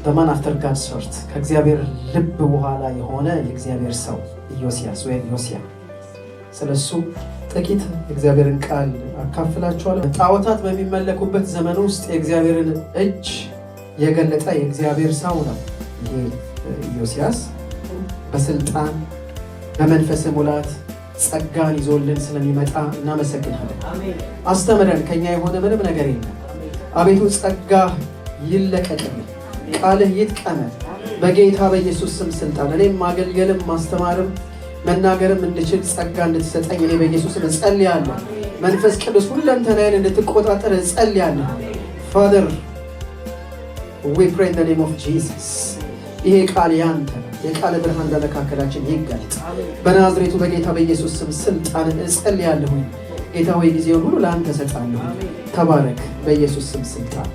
The man after God's heart፣ ከእግዚአብሔር ልብ በኋላ የሆነ የእግዚአብሔር ሰው ኢዮስያስ ወይም ዮሲያ፣ ስለሱ ጥቂት የእግዚአብሔርን ቃል አካፍላችኋለሁ። ጣዖታት በሚመለኩበት ዘመን ውስጥ የእግዚአብሔርን እጅ የገለጠ የእግዚአብሔር ሰው ነው ይሄ ኢዮስያስ። በስልጣን በመንፈስ ሙላት ጸጋን ይዞልን ስለሚመጣ እናመሰግናለን። አስተምረን፣ ከኛ የሆነ ምንም ነገር የለም። አቤቱ ጸጋ ይለቀቅልን፣ ቃልህ ይጥቀመን። በጌታ በኢየሱስ ስም ስልጣን እኔም ማገልገልም ማስተማርም መናገርም እንድችል ጸጋ እንድትሰጠኝ እኔ በኢየሱስ ስም እጸልያለሁ። መንፈስ ቅዱስ ሁለንተናዬን እንድትቆጣጠር እጸልያለሁ። Father, we pray in the name of Jesus። ይሄ ቃል ያንተ ነው። የቃል ብርሃን በመካከላችን ይገለጥ። በናዝሬቱ በጌታ በኢየሱስ ስም ስልጣንን እጸልያለሁኝ። ጌታ ሆይ፣ ጊዜውን ሁሉ ለአንተ እሰጣለሁ። ተባረክ በኢየሱስ ስም ስልጣን።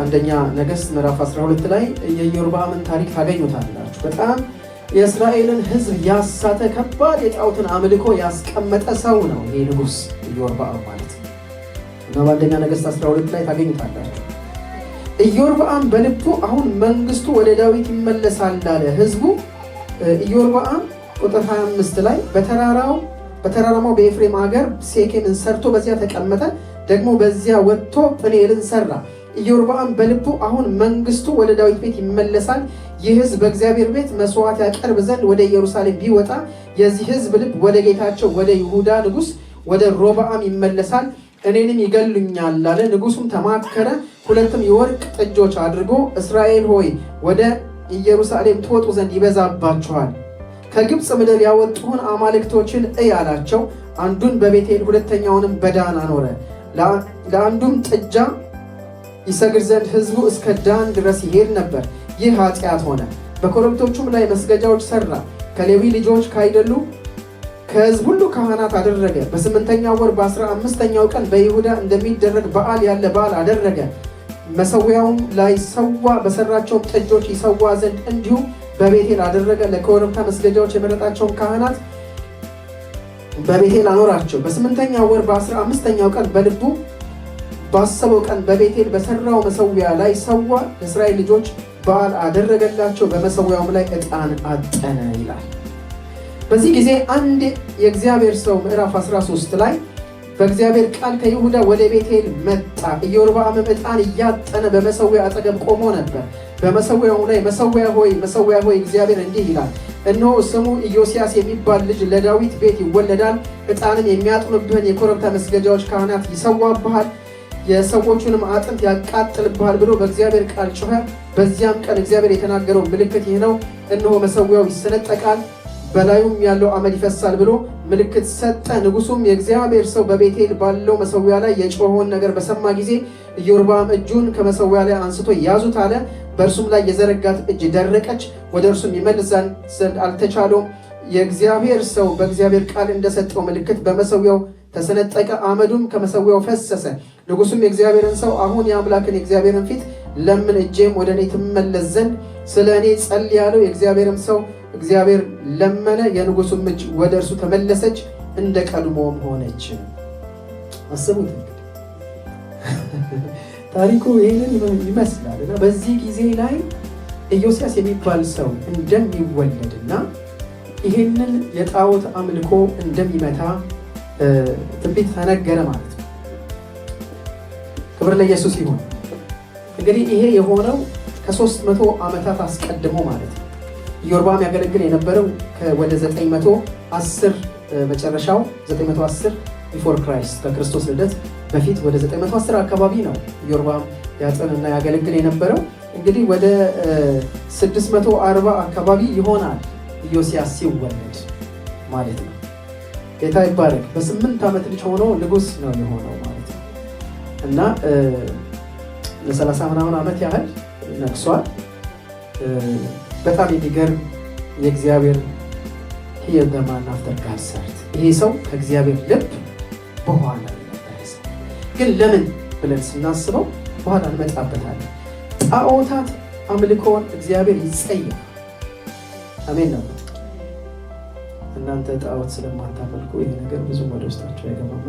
አንደኛ ነገሥት ምዕራፍ 12 ላይ የኢዮርብዓምን ታሪክ ታገኙታላችሁ። በጣም የእስራኤልን ሕዝብ ያሳተ፣ ከባድ የጣዖትን አምልኮ ያስቀመጠ ሰው ነው ይሄ ንጉሥ ኢዮርብዓም ማለት እና በአንደኛ ነገሥት 12 ላይ ታገኙታላችሁ። ኢዮርብዓም በልቡ አሁን መንግስቱ ወደ ዳዊት ይመለሳል አለ። ህዝቡ ኢዮርብዓም ቁጥር 25 ላይ በተራራማው በኤፍሬም ሀገር ሴኬምን ሰርቶ በዚያ ተቀመጠ። ደግሞ በዚያ ወጥቶ ጵኒኤልን ሰራ። ኢዮርብዓም በልቡ አሁን መንግስቱ ወደ ዳዊት ቤት ይመለሳል፣ ይህ ህዝብ በእግዚአብሔር ቤት መስዋዕት ያቀርብ ዘንድ ወደ ኢየሩሳሌም ቢወጣ የዚህ ህዝብ ልብ ወደ ጌታቸው ወደ ይሁዳ ንጉሥ ወደ ሮብዓም ይመለሳል፣ እኔንም ይገሉኛል አለ። ንጉሱም ተማከረ። ሁለትም የወርቅ ጥጆች አድርጎ እስራኤል ሆይ፣ ወደ ኢየሩሳሌም ትወጡ ዘንድ ይበዛባችኋል፣ ከግብፅ ምድር ያወጡህን አማልክቶችህን እይ አላቸው። አንዱን በቤቴል ሁለተኛውንም በዳን አኖረ። ለአንዱም ጥጃ ይሰግድ ዘንድ ህዝቡ እስከ ዳን ድረስ ይሄድ ነበር። ይህ ኃጢአት ሆነ። በኮረብቶቹም ላይ መስገጃዎች ሰራ። ከሌዊ ልጆች ካይደሉ ከህዝብ ሁሉ ካህናት አደረገ። በስምንተኛው ወር በ15ኛው ቀን በይሁዳ እንደሚደረግ በዓል ያለ በዓል አደረገ። መሰዊያውም ላይ ሰዋ፣ በሰራቸውም ጥጆች ይሰዋ ዘንድ እንዲሁ በቤቴል አደረገ። ለኮረብታ መስገጃዎች የመረጣቸውን ካህናት በቤቴል አኖራቸው። በስምንተኛው ወር በ15ኛው ቀን በልቡ ባሰበው ቀን በቤቴል በሰራው መሰዊያ ላይ ሰዋ። ለእስራኤል ልጆች በዓል አደረገላቸው። በመሰዊያውም ላይ ዕጣን አጠነ ይላል። በዚህ ጊዜ አንድ የእግዚአብሔር ሰው ምዕራፍ 13 ላይ በእግዚአብሔር ቃል ከይሁዳ ወደ ቤቴል መጣ። ኢዮርብዓምም ዕጣን እያጠነ በመሰዊያ አጠገብ ቆሞ ነበር። በመሰዊያው ላይ መሰዊያ ሆይ፣ መሰዊያ ሆይ፣ እግዚአብሔር እንዲህ ይላል፣ እነሆ ስሙ ኢዮስያስ የሚባል ልጅ ለዳዊት ቤት ይወለዳል። ዕጣንን የሚያጥኑብህን የኮረብታ መስገጃዎች ካህናት ይሰዋብሃል፣ የሰዎቹንም አጥንት ያቃጥልብሃል ብሎ በእግዚአብሔር ቃል ጮኸ። በዚያም ቀን እግዚአብሔር የተናገረው ምልክት ይህ ነው፣ እነሆ መሰዊያው ይሰነጠቃል፣ በላዩም ያለው አመድ ይፈሳል ብሎ ምልክት ሰጠ። ንጉሱም የእግዚአብሔር ሰው በቤቴል ባለው መሰዊያ ላይ የጮኸውን ነገር በሰማ ጊዜ ኢዮርብዓም እጁን ከመሰዊያ ላይ አንስቶ ያዙት አለ። በእርሱም ላይ የዘረጋት እጅ ደረቀች፣ ወደ እርሱም ይመልስ ዘንድ አልተቻለውም። የእግዚአብሔር ሰው በእግዚአብሔር ቃል እንደሰጠው ምልክት በመሰዊያው ተሰነጠቀ፣ አመዱም ከመሰዊያው ፈሰሰ። ንጉሱም የእግዚአብሔርን ሰው አሁን የአምላክህን የእግዚአብሔርን ፊት ለምን፣ እጄም ወደ እኔ ትመለስ ዘንድ ስለ እኔ ጸልይ አለው። የእግዚአብሔርም ሰው እግዚአብሔር ለመነ፣ የንጉሱም እጅ ወደ እርሱ ተመለሰች፣ እንደ ቀድሞም ሆነች። አስቡት እንግዲህ ታሪኩ ይህንን ይመስላል እና በዚህ ጊዜ ላይ ኢዮስያስ የሚባል ሰው እንደሚወለድና ይህንን የጣዖት አምልኮ እንደሚመታ ትንቢት ተነገረ ማለት ነው። ክብር ለኢየሱስ ይሁን። እንግዲህ ይሄ የሆነው ከ300 ዓመታት አስቀድሞ ማለት ነው። ኢዮርብዓም ያገለግል የነበረው ወደ 910 መጨረሻው፣ 910 before Christ፣ ከክርስቶስ ልደት በፊት ወደ 910 አካባቢ ነው ኢዮርብዓም ያጥንና ያገለግል የነበረው። እንግዲህ ወደ 640 አካባቢ ይሆናል ኢዮስያስ ሲወለድ ማለት ነው። ጌታ ይባረክ። በ8 ዓመት ልጅ ሆኖ ንጉስ ነው የሆነው ማለት ነው እና ለ30 ምናምን ዓመት ያህል ነግሷል። በጣም የሚገርም የእግዚአብሔር he the man after God's heart፣ ይሄ ሰው ከእግዚአብሔር ልብ በኋላ የነበረ ሰው። ግን ለምን ብለን ስናስበው በኋላ እንመጣበታለን። ጣዖታት አምልኮን እግዚአብሔር ይጸየፋል። አሜን ነው። እናንተ ጣዖት ስለማታመልኩ ይሄ ነገር ብዙም ወደ ውስጣቸው አይገባም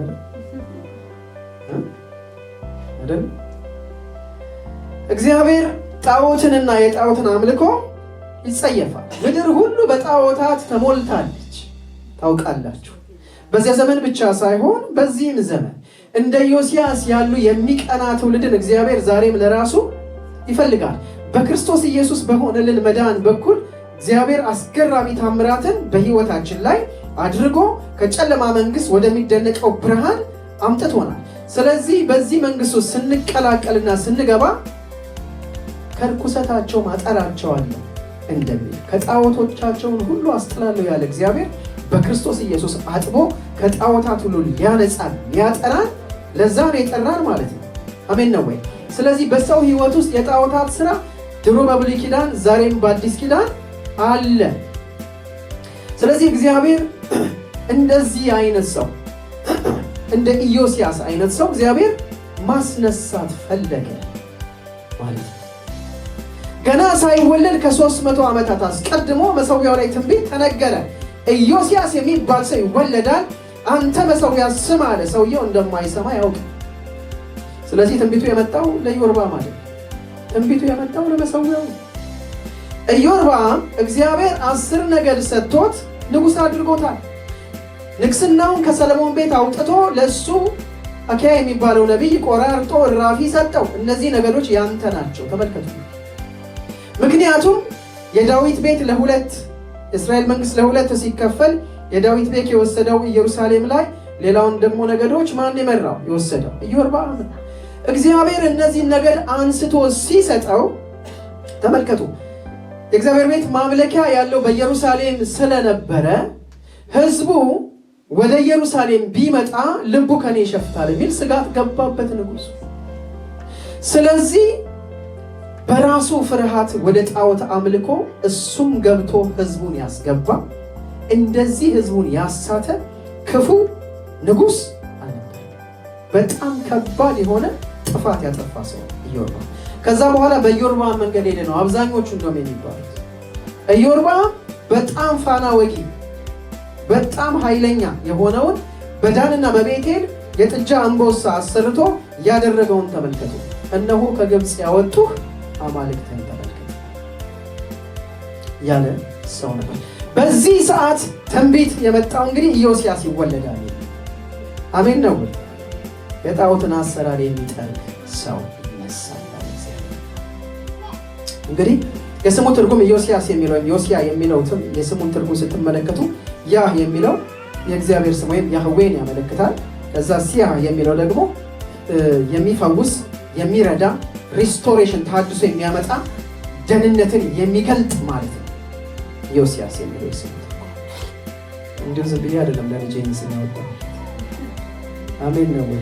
አይደል? እግዚአብሔር ጣዖትንና የጣዖትን አምልኮ ይጸየፋል። ምድር ሁሉ በጣዖታት ተሞልታለች፣ ታውቃላችሁ። በዚያ ዘመን ብቻ ሳይሆን በዚህም ዘመን እንደ ዮስያስ ያሉ የሚቀና ትውልድን እግዚአብሔር ዛሬም ለራሱ ይፈልጋል። በክርስቶስ ኢየሱስ በሆነልን መዳን በኩል እግዚአብሔር አስገራሚ ታምራትን በሕይወታችን ላይ አድርጎ ከጨለማ መንግስት ወደሚደነቀው ብርሃን አምጥቶናል። ስለዚህ በዚህ መንግስት ውስጥ ስንቀላቀልና ስንገባ ከርኩሰታቸው አጠራቸዋለሁ እንደሚል፣ ከጣዖቶቻቸውን ሁሉ አስጥላለሁ ያለ እግዚአብሔር በክርስቶስ ኢየሱስ አጥቦ ከጣዖታት ሁሉ ሊያነጻን፣ ሊያጠራን ለዛ ነው የጠራን ማለት ነው። አሜን ነው ወይ? ስለዚህ በሰው ሕይወት ውስጥ የጣዖታት ስራ ድሮ በብሉይ ኪዳን ዛሬም በአዲስ ኪዳን አለ። ስለዚህ እግዚአብሔር እንደዚህ አይነት ሰው፣ እንደ ኢዮስያስ አይነት ሰው እግዚአብሔር ማስነሳት ፈለገ ማለት ነው። ገና ሳይወለድ ከ300 ዓመታት አስቀድሞ መሰዊያው ላይ ትንቢት ተነገረ። ኢዮስያስ የሚባል ሰው ይወለዳል፣ አንተ መሰዊያ ስማ አለ። ሰውየው እንደማይሰማ ያውቅ። ስለዚህ ትንቢቱ የመጣው ለኢዮርብዓም ማለት ነው። ትንቢቱ የመጣው ለመሰዊያው ነው። ኢዮርብዓም እግዚአብሔር 10 ነገድ ሰጥቶት ንጉሥ አድርጎታል። ንግስናውን ከሰለሞን ቤት አውጥቶ ለእሱ አኪያ የሚባለው ነቢይ ቆራርጦ እራፊ ሰጠው። እነዚህ ነገዶች ያንተ ናቸው። ተመልከቱ። ምክንያቱም የዳዊት ቤት ለሁለት፣ የእስራኤል መንግስት ለሁለት ሲከፈል የዳዊት ቤት የወሰደው ኢየሩሳሌም ላይ፣ ሌላውን ደግሞ ነገዶች ማን የመራው የወሰደው? ኢዮርብዓም። እግዚአብሔር እነዚህን ነገድ አንስቶ ሲሰጠው ተመልከቱ። የእግዚአብሔር ቤት ማምለኪያ ያለው በኢየሩሳሌም ስለነበረ ህዝቡ ወደ ኢየሩሳሌም ቢመጣ ልቡ ከኔ ይሸፍታል የሚል ስጋት ገባበት ንጉሱ። ስለዚህ በራሱ ፍርሃት ወደ ጣዖት አምልኮ እሱም ገብቶ ህዝቡን ያስገባ፣ እንደዚህ ህዝቡን ያሳተ ክፉ ንጉስ አልነበረም። በጣም ከባድ የሆነ ጥፋት ያጠፋ ሰው ኢዮርብዓም። ከዛ በኋላ በኢዮርብዓም መንገድ ሄደ ነው አብዛኞቹ እንደውም የሚባሉት። ኢዮርብዓም በጣም ፋና ወጊ፣ በጣም ኃይለኛ የሆነውን በዳንና በቤቴል የጥጃ እምቦሳ አሰርቶ ያደረገውን ተመልከቱ። እነሆ ከግብፅ ያወጡህ አማልክትን ተመልከት ያለ ሰው ነበር። በዚህ ሰዓት ትንቢት የመጣው እንግዲህ ኢዮስያስ ይወለዳል። አሜን ነው። የጣዖትን አሰራር የሚጠርግ ሰው ይነሳል። እንግዲህ የስሙ ትርጉም ኢዮስያስ የሚለው ወይም ዮስያ የሚለው የስሙን ትርጉም ስትመለከቱ ያህ የሚለው የእግዚአብሔር ስም ወይም ያህዌን ያመለክታል። ከዛ ሲያ የሚለው ደግሞ የሚፈውስ፣ የሚረዳ፣ restoration ተሃድሶ የሚያመጣ፣ ደህንነትን የሚገልጥ ማለት ነው። ኢዮስያስ የሚለው የስሙ ትርጉም እንዲሁ ዝም ብዬ አይደለም ለልጄ ስም ያወጣሁት። አሜን ነው ወይ?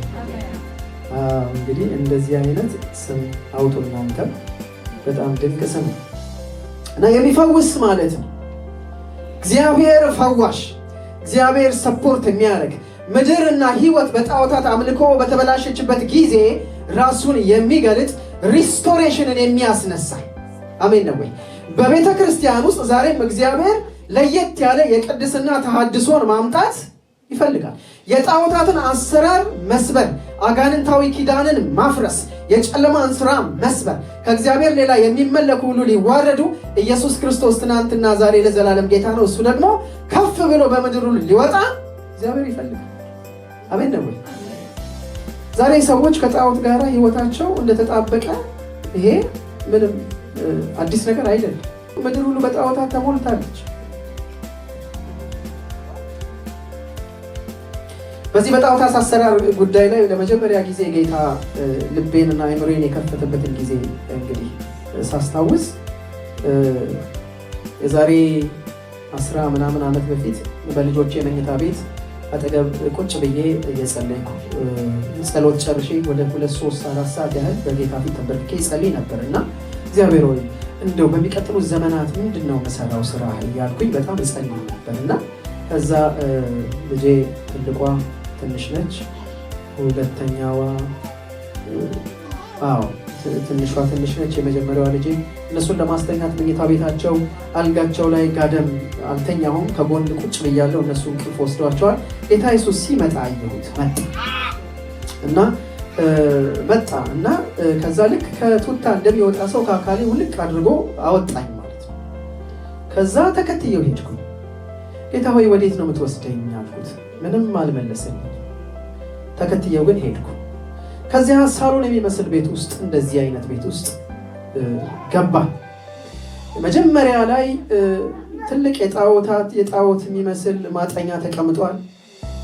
እንግዲህ እንደዚህ አይነት ስም አውጡ እናንተም። በጣም ድንቅ ስም ነው እና የሚፈውስ ማለት ነው። እግዚአብሔር ፈዋሽ፣ እግዚአብሔር support የሚያደርግ፣ ምድርና ሕይወት በጣዖታት አምልኮ በተበላሸችበት ጊዜ ራሱን የሚገልጥ፣ restoration ን የሚያስነሳ። አሜን ነው ወይ? በቤተ ክርስቲያን ውስጥ ዛሬም እግዚአብሔር ለየት ያለ የቅድስና ተሃድሶን ማምጣት ይፈልጋል። የጣዖታትን አሰራር መስበር፣ አጋንንታዊ ኪዳንን ማፍረስ፣ የጨለማን ስራ መስበር፣ ከእግዚአብሔር ሌላ የሚመለኩ ሁሉ ሊዋረዱ፣ ኢየሱስ ክርስቶስ ትናንትና ዛሬ ለዘላለም ጌታ ነው። እሱ ደግሞ ከፍ ብሎ በምድር ሁሉ ሊወጣ እግዚአብሔር ይፈልጋል። አሜን ነው ወይ? ዛሬ ሰዎች ከጣዖት ጋር ህይወታቸው እንደተጣበቀ ይሄ ምንም አዲስ ነገር አይደለም። ምድር ሁሉ በጣዖታት ተሞልታለች። በዚህ በጣዖታት አሰራር ጉዳይ ላይ ለመጀመሪያ ጊዜ ጌታ ልቤንና አእምሮዬን የከፈተበትን ጊዜ እንግዲህ ሳስታውስ የዛሬ 10 ምናምን ዓመት በፊት በልጆቼ መኝታ ቤት አጠገብ ቁጭ ብዬ እየጸለይኩ፣ ጸሎት ጨርሼ ወደ 2፣ 3፣ 4 ሰዓት ያህል በጌታ ፊት ተንበርክኬ እጸልይ ነበር እና እግዚአብሔር ሆይ፣ እንደው በሚቀጥሉት ዘመናት ምንድን ነው መሰራው ስራ እያልኩኝ በጣም እጸልይ ነበር። እና ከዛ ልጄ ትልቋ ትንሽ ነች፣ ሁለተኛዋ፣ አዎ ትንሿ ትንሽ ነች። የመጀመሪያዋ ልጄ እነሱን ለማስተኛት መኝታ ቤታቸው አልጋቸው ላይ ጋደም አልተኛሁም፣ ከጎን ቁጭ ብያለሁ። እነሱ እንቅልፍ ወስዷቸዋል። ጌታ ኢየሱስ ሲመጣ አየሁት። መጣ እና መጣ እና ከዛ ልክ ከቱታ እንደሚወጣ ሰው ከአካሌ ውልቅ አድርጎ አወጣኝ ማለት ነው። ከዛ ተከትየው ሄድኩኝ። ጌታ ሆይ ወዴት ነው የምትወስደኝ አልኩት። ምንም አልመለሰኝም። ተከትየው ግን ሄድኩ። ከዚያ ሳሎን የሚመስል ቤት ውስጥ፣ እንደዚህ አይነት ቤት ውስጥ ገባ። መጀመሪያ ላይ ትልቅ የጣዖታት፣ የጣዖት የሚመስል ማጠኛ ተቀምጧል።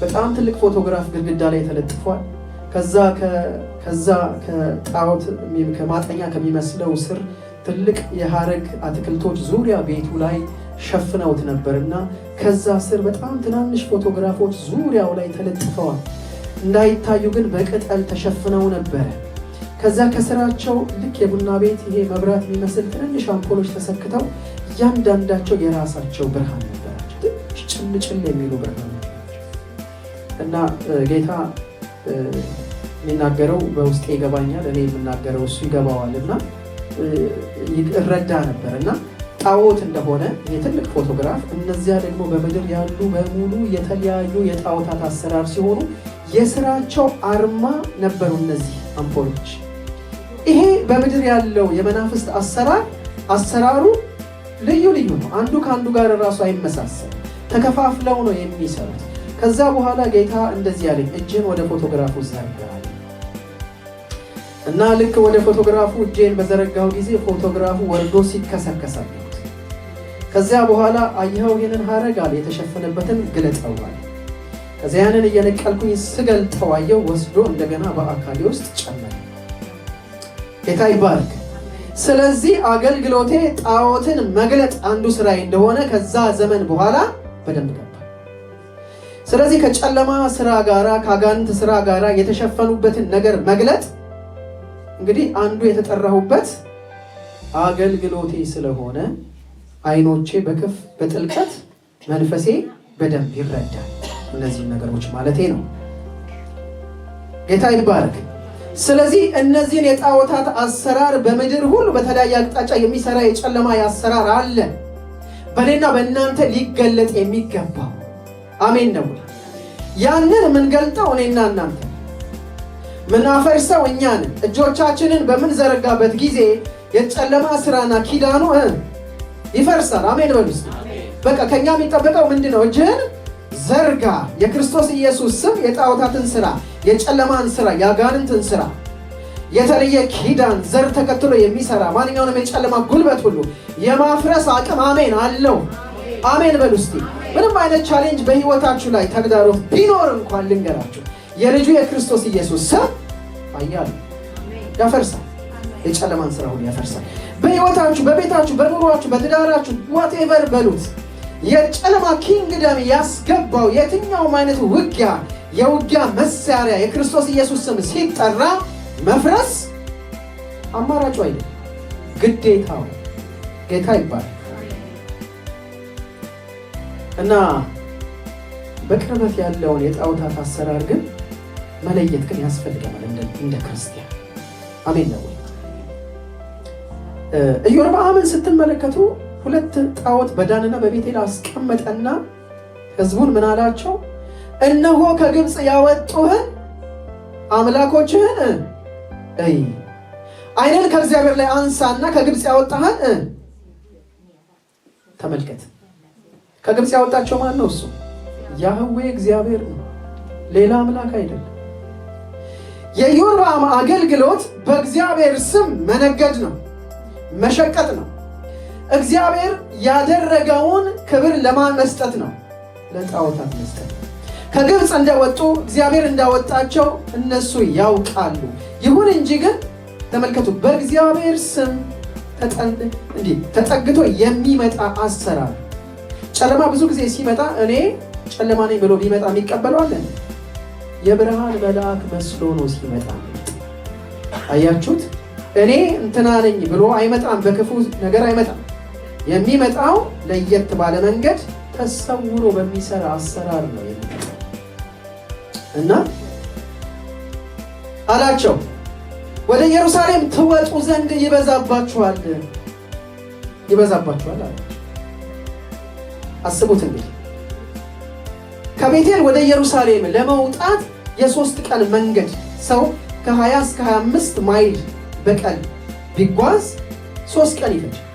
በጣም ትልቅ ፎቶግራፍ ግድግዳ ላይ ተለጥፏል። ከዛ ከጣዖት ከማጠኛ ከሚመስለው ስር ትልቅ የሐረግ አትክልቶች ዙሪያ ቤቱ ላይ ሸፍነውት ነበርና ከዛ ስር በጣም ትናንሽ ፎቶግራፎች ዙሪያው ላይ ተለጥፈዋል። እንዳይታዩ ግን በቅጠል ተሸፍነው ነበረ። ከዛ ከስራቸው ልክ የቡና ቤት ይሄ መብራት የሚመስል ትንንሽ አምፖሎች ተሰክተው እያንዳንዳቸው የራሳቸው ብርሃን ነበራቸው። ትንሽ ጭልጭል የሚሉ ብርሃኖች ናቸው። እና ጌታ የሚናገረው በውስጤ ይገባኛል፣ እኔ የምናገረው እሱ ይገባዋል እና እረዳ ነበር። እና ጣዖት እንደሆነ የትልቅ ፎቶግራፍ፣ እነዚያ ደግሞ በምድር ያሉ በሙሉ የተለያዩ የጣዖታት አሰራር ሲሆኑ የስራቸው አርማ ነበሩ እነዚህ አምፖሎች። ይሄ በምድር ያለው የመናፍስት አሰራር፣ አሰራሩ ልዩ ልዩ ነው። አንዱ ከአንዱ ጋር እራሱ አይመሳሰል። ተከፋፍለው ነው የሚሰሩት። ከዛ በኋላ ጌታ እንደዚህ ያለኝ፣ እጅህን ወደ ፎቶግራፉ ዘርጋ እና ልክ ወደ ፎቶግራፉ እጄን በዘረጋው ጊዜ ፎቶግራፉ ወርዶ ሲከሰከስ አየሁት። ከዚያ በኋላ አየኸው ይህንን ሀረግ አለ፣ የተሸፈነበትን ግለጠው አለ። ከዚያ ያንን እየነቀልኩኝ ስገልጠው አየው፣ ወስዶ እንደገና በአካሌ ውስጥ ጨመረ። ጌታ ይባርክ። ስለዚህ አገልግሎቴ ጣዖትን መግለጥ አንዱ ስራዬ እንደሆነ ከዛ ዘመን በኋላ በደንብ ገባ። ስለዚህ ከጨለማ ስራ ጋራ፣ ከአጋንንት ስራ ጋራ የተሸፈኑበትን ነገር መግለጥ እንግዲህ አንዱ የተጠራሁበት አገልግሎቴ ስለሆነ አይኖቼ በክፍ በጥልቀት መንፈሴ በደንብ ይረዳል እነዚህን ነገሮች ማለቴ ነው። ጌታ ይባረክ። ስለዚህ እነዚህን የጣዖታት አሰራር በምድር ሁሉ በተለያየ አቅጣጫ የሚሰራ የጨለማ አሰራር አለ። በእኔና በእናንተ ሊገለጥ የሚገባው፣ አሜን ነው። ያንን የምንገልጠው እኔና እናንተ፣ ምናፈርሰው እኛ ነን። እጆቻችንን በምንዘረጋበት ጊዜ የጨለማ ስራና ኪዳኑ ይፈርሳል። አሜን በሉ እስኪ። በቃ ከኛ የሚጠበቀው ምንድን ነው? እጅህን ዘርጋ። የክርስቶስ ኢየሱስ ስም የጣዖታትን ስራ፣ የጨለማን ስራ፣ የአጋንንትን ስራ፣ የተለየ ኪዳን ዘር ተከትሎ የሚሰራ ማንኛውንም የጨለማ ጉልበት ሁሉ የማፍረስ አቅም፣ አሜን፣ አለው። አሜን በሉ እስቲ። ምንም አይነት challenge በህይወታችሁ ላይ ተግዳሮት ቢኖር እንኳን ልንገራችሁ፣ የልጁ የክርስቶስ ኢየሱስ ስም ኃያል፣ ያፈርሳል። የጨለማን ስራ ሁሉ ያፈርሳል። በህይወታችሁ፣ በቤታችሁ፣ በኑሯችሁ፣ በትዳራችሁ whatever በሉት የጨለማ kingdom ያስገባው የትኛውም አይነት ውጊያ፣ የውጊያ መሳሪያ የክርስቶስ ኢየሱስ ስም ሲጠራ መፍረስ አማራጩ አይደለም፣ ግዴታው። ጌታ ይባላል። እና በቅርበት ያለውን የጣዖታት አሰራር ግን መለየት ግን ያስፈልገናል እንደ ክርስቲያን። አሜን ነው ወይ? ኢዮርብዓምን ስትመለከቱ ሁለት ጣዖት በዳንና በቤቴል አስቀመጠና ህዝቡን ምን አላቸው? እነሆ ከግብፅ ያወጡህን አምላኮችህን እይ፣ ዓይንህን ከእግዚአብሔር ላይ አንሳና ከግብፅ ያወጣህን ተመልከት። ከግብፅ ያወጣቸው ማን ነው? እሱ ያህዌ እግዚአብሔር ነው፣ ሌላ አምላክ አይደለም። የኢዮርብዓም አገልግሎት በእግዚአብሔር ስም መነገድ ነው፣ መሸቀጥ ነው። እግዚአብሔር ያደረገውን ክብር ለማን መስጠት ነው? ለጣዖታት መስጠት። ከግብፅ እንደወጡ፣ እግዚአብሔር እንዳወጣቸው እነሱ ያውቃሉ። ይሁን እንጂ ግን ተመልከቱ፣ በእግዚአብሔር ስም እንዲህ ተጠግቶ የሚመጣ አሰራር፣ ጨለማ ብዙ ጊዜ ሲመጣ እኔ ጨለማ ነኝ ብሎ ቢመጣ የሚቀበለው አለ? የብርሃን መልአክ መስሎ ነው ሲመጣ። አያችሁት? እኔ እንትና ነኝ ብሎ አይመጣም፣ በክፉ ነገር አይመጣም። የሚመጣው ለየት ባለ መንገድ ተሰውሮ በሚሰራ አሰራር ነው የሚመጣው። እና አላቸው፣ ወደ ኢየሩሳሌም ትወጡ ዘንድ ይበዛባችኋል፣ ይበዛባችኋል አላቸው። አስቡት እንግዲህ፣ ከቤቴል ወደ ኢየሩሳሌም ለመውጣት የ3 ቀን መንገድ፣ ሰው ከ20 እስከ 25 ማይል በቀን ቢጓዝ 3 ቀን ይፈጃል።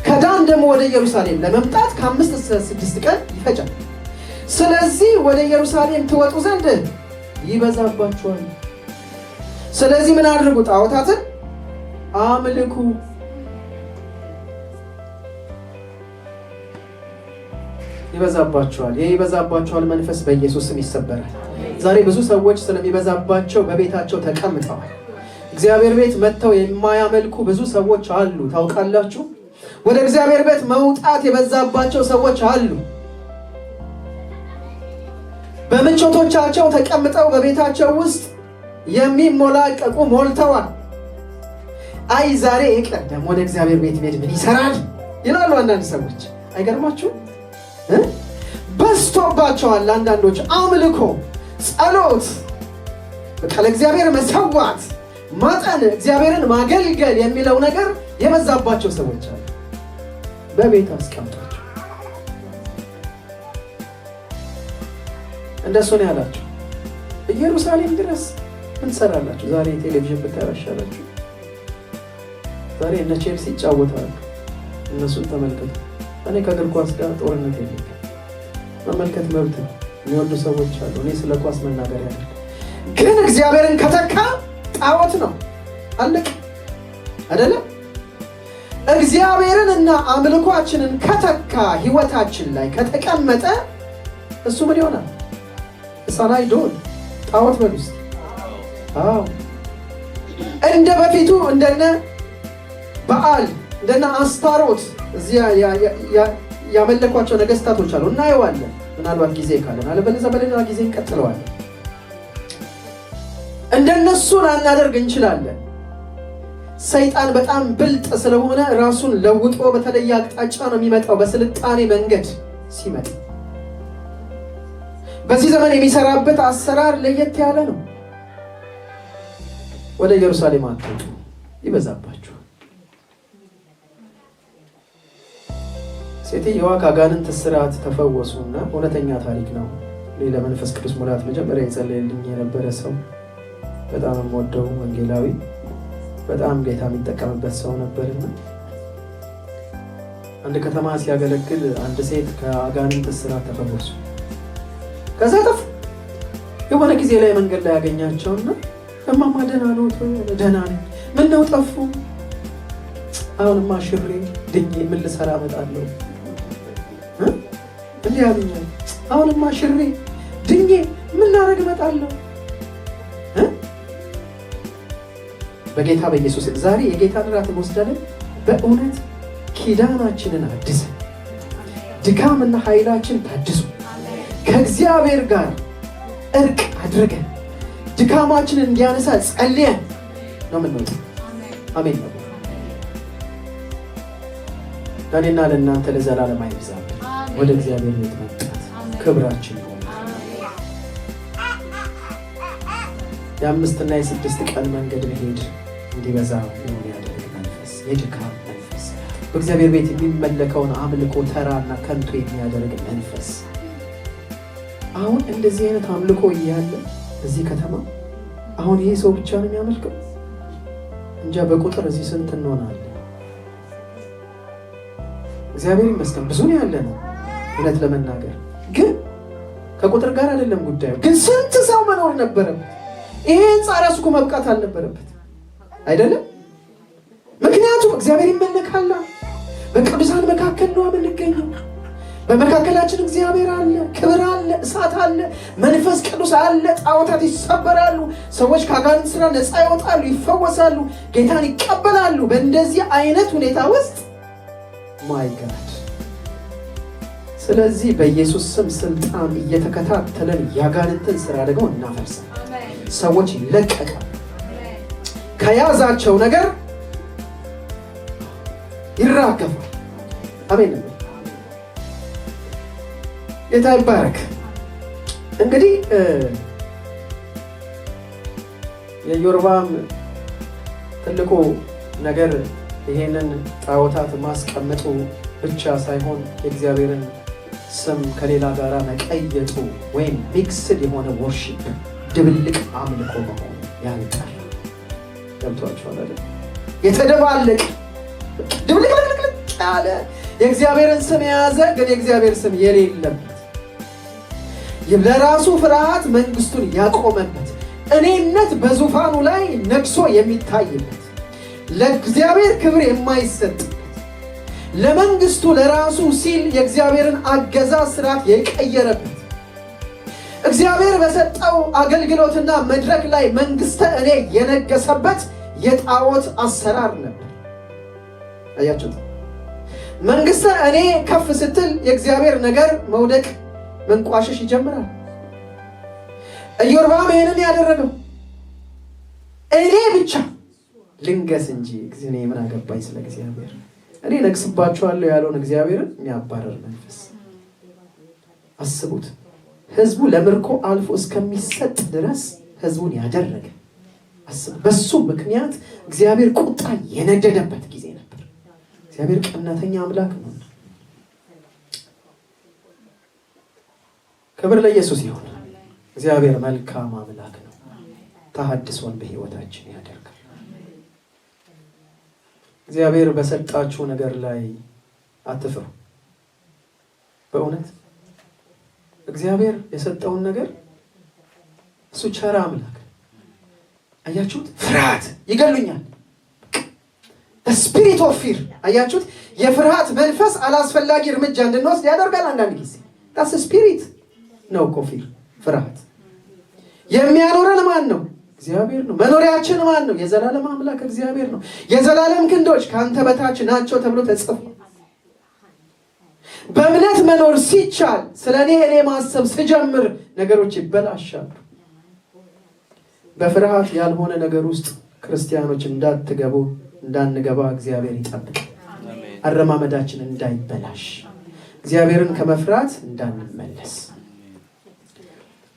ከዳን ደግሞ ወደ ኢየሩሳሌም ለመምጣት ከ5 እስከ 6 ቀን ይፈጃል። ስለዚህ ወደ ኢየሩሳሌም ትወጡ ዘንድ ይበዛባችኋል። ስለዚህ ምን አድርጉ? ጣዖታትን አምልኩ። ይበዛባችኋል። ይህ ይበዛባችኋል መንፈስ በኢየሱስ ስም ይሰበራል። ዛሬ ብዙ ሰዎች ስለሚበዛባቸው በቤታቸው ተቀምጠዋል። እግዚአብሔር ቤት መጥተው የማያመልኩ ብዙ ሰዎች አሉ። ታውቃላችሁ? ወደ እግዚአብሔር ቤት መውጣት የበዛባቸው ሰዎች አሉ። በምቾቶቻቸው ተቀምጠው በቤታቸው ውስጥ የሚሞላቀቁ ሞልተዋል። አይ ዛሬ ይቅር ደግሞ ወደ እግዚአብሔር ቤት መሄድ ምን ይሰራል ይላሉ አንዳንድ ሰዎች። አይገርማችሁ? በዝቶባቸዋል። አንዳንዶች አምልኮ፣ ጸሎት፣ በቃ ለእግዚአብሔር መሰዋት፣ ማጠን፣ እግዚአብሔርን ማገልገል የሚለው ነገር የበዛባቸው ሰዎች አሉ። በቤት አስቀምጧቸው። እንደሱ ነው ያላቸው። ኢየሩሳሌም ድረስ ምን ትሰራላችሁ? ዛሬ ቴሌቪዥን ብታዩ አይሻላችሁ? ዛሬ እነ ቼልሲ ይጫወታሉ። እነሱን ተመልከቱ። እኔ ከእግር ኳስ ጋር ጦርነት የለኝም። መመልከት መብት ነው። የሚወዱ ሰዎች አሉ። እኔ ስለ ኳስ መናገር ያደርግ ግን እግዚአብሔርን ከተካ ጣዖት ነው። አለቅ አይደለም። እግዚአብሔርን እና አምልኳችንን ከተካ ህይወታችን ላይ ከተቀመጠ እሱ ምን ይሆናል? It's an idol፣ ጣዖት በሉ እስኪ። አዎ፣ እንደ በፊቱ እንደነ በዓል፣ እንደነ አስታሮት እዚያ ያመለኳቸው ነገስታቶች አሉ። እናየዋለን ምናልባት ጊዜ ካለን፣ አለበለዚያ በሌላ ጊዜ እንቀጥለዋለን። እንደነሱ ላናደርግ እንችላለን። ሰይጣን በጣም ብልጥ ስለሆነ ራሱን ለውጦ በተለየ አቅጣጫ ነው የሚመጣው። በስልጣኔ መንገድ ሲመጣ በዚህ ዘመን የሚሰራበት አሰራር ለየት ያለ ነው። ወደ ኢየሩሳሌም አትውጡ፣ ይበዛባችኋል። ሴትየዋ ከአጋንንት እስራት ተፈወሱና እውነተኛ ታሪክ ነው። እኔ ለመንፈስ ቅዱስ ሙላት መጀመሪያ የጸለየልኝ የነበረ ሰው፣ በጣም የምወደው ወንጌላዊ፣ በጣም ጌታ የሚጠቀምበት ሰው ነበርና አንድ ከተማ ሲያገለግል አንድ ሴት ከአጋንንት እስራት ተፈወሱ። ከዛ ጠፉ። የሆነ ጊዜ ላይ መንገድ ላይ ያገኛቸውና እማማ ደህና ነው? ደህና ነኝ። ምን ነው ጠፉ? አሁንማ ሽሬ ድኜ ምን ልሰራ እመጣለሁ? እንዲህ ያሉኛል። አሁንማ ሽሬ ድኜ ምን ላደርግ እመጣለሁ? በጌታ በኢየሱስ ዛሬ የጌታን እራት እንወስዳለን። በእውነት ኪዳናችንን አድሰን፣ ድካምና ኃይላችን ታድሶ፣ ከእግዚአብሔር ጋር እርቅ አድርገን፣ ድካማችንን እንዲያነሳ ጸልየን ነው የምንወጣው። አሜን ነው። ለእኔና ለእናንተ ለዘላለም አይብዛብን። ወደ እግዚአብሔር ቤት መምጣት ክብራችን ይሆናል። የ5ና የ6 ቀን መንገድ መሄድ እንዲበዛ የሚያደርግ መንፈስ፣ የድካም መንፈስ፣ በእግዚአብሔር ቤት የሚመለከውን አምልኮ ተራና ከንቱ የሚያደርግ መንፈስ። አሁን እንደዚህ አይነት አምልኮ እያለ እዚህ ከተማ አሁን ይሄ ሰው ብቻ ነው የሚያመልከው? እንጃ በቁጥር እዚህ ስንት እንሆናለን? እግዚአብሔር ይመስገን ብዙ ነው ያለ ነው። እውነት ለመናገር ግን ከቁጥር ጋር አይደለም ጉዳዩ። ግን ስንት ሰው መኖር ነበረበት? ይሄ ህንፃ ራሱ እኮ መብቃት አልነበረበት አይደለም? ምክንያቱም እግዚአብሔር ይመለካላ። በቅዱሳን መካከል ነው የምንገኘው። በመካከላችን እግዚአብሔር አለ፣ ክብር አለ፣ እሳት አለ፣ መንፈስ ቅዱስ አለ። ጣዖታት ይሰበራሉ። ሰዎች ከአጋንንት ስራ ነፃ ይወጣሉ፣ ይፈወሳሉ፣ ጌታን ይቀበላሉ። በእንደዚህ አይነት ሁኔታ ውስጥ my God። ስለዚህ በኢየሱስ ስም ስልጣን እየተከታተለን ያጋንንትን ስራ ደግሞ እናፈርሳለን። ሰዎች ይለቀቃል፣ ከያዛቸው ነገር ይራገፋል። አሜን። ጌታ ይባረክ። እንግዲህ የኢዮርብዓም ትልቁ ነገር ይሄንን ጣዖታት ማስቀመጡ ብቻ ሳይሆን የእግዚአብሔርን ስም ከሌላ ጋራ መቀየጡ ወይም mixed የሆነ worship፣ ድብልቅ አምልኮ መሆኑ። ያልጠራ፣ ገብቷችኋል አይደል? የተደባለቀ፣ ድብልቅልቅልቅ ያለ፣ የእግዚአብሔርን ስም የያዘ ግን የእግዚአብሔር ስም የሌለበት፣ ለራሱ ፍርሃት መንግስቱን ያቆመበት፣ እኔነት በዙፋኑ ላይ ነግሶ የሚታይበት፣ ለእግዚአብሔር ክብር የማይሰጥበት፣ ለመንግስቱ ለራሱ ሲል የእግዚአብሔርን አገዛዝ ስርዓት የቀየረበት፣ እግዚአብሔር በሰጠው አገልግሎትና መድረክ ላይ መንግስተ እኔ የነገሰበት የጣዖት አሰራር ነበር። አያችሁት? መንግስተ እኔ ከፍ ስትል የእግዚአብሔር ነገር መውደቅ፣ መንቋሸሽ ይጀምራል። ኢዮርብዓም ይህንን ያደረገው እኔ ብቻ ልንገስ እንጂ እኔ ምን አገባኝ ስለ እግዚአብሔር፣ እኔ ነግስባችኋለሁ ያለውን እግዚአብሔርን የሚያባረር መንፈስ አስቡት። ህዝቡ ለምርኮ አልፎ እስከሚሰጥ ድረስ ህዝቡን ያደረገ አስቡ። በሱ ምክንያት እግዚአብሔር ቁጣ የነደደበት ጊዜ ነበር። እግዚአብሔር ቀናተኛ አምላክ ነው። ክብር ለኢየሱስ ይሁን። እግዚአብሔር መልካም አምላክ ነው። ተሐድሶን በህይወታችን ያደርጋል። እግዚአብሔር በሰጣችሁ ነገር ላይ አትፍሩ። በእውነት እግዚአብሔር የሰጠውን ነገር እሱ ቸር አምላክ። አያችሁት? ፍርሃት ይገሉኛል። Spirit of fear፣ አያችሁት? የፍርሃት መንፈስ አላስፈላጊ እርምጃ እንድንወስድ ያደርጋል። አንዳንድ ጊዜ that's spirit ነው እኮ fear፣ ፍርሃት። የሚያኖረን ማን ነው? እግዚአብሔር ነው። መኖሪያችን ማን ነው? የዘላለም አምላክ እግዚአብሔር ነው። የዘላለም ክንዶች ከአንተ በታች ናቸው ተብሎ ተጽፏል። በእምነት መኖር ሲቻል ስለ እኔ እኔ ማሰብ ስጀምር ነገሮች ይበላሻሉ። በፍርሃት ያልሆነ ነገር ውስጥ ክርስቲያኖች እንዳትገቡ፣ እንዳንገባ እግዚአብሔር ይጠብቅ። አረማመዳችን እንዳይበላሽ፣ እግዚአብሔርን ከመፍራት እንዳንመለስ።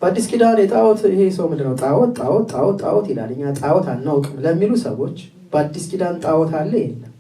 በአዲስ ኪዳን የጣዖት፣ ይሄ ሰው ምንድን ነው ጣዖት ጣዖት ጣዖት ጣዖት ይላል፣ እኛ ጣዖት አናውቅም ለሚሉ ሰዎች በአዲስ ኪዳን ጣዖት አለ የለም?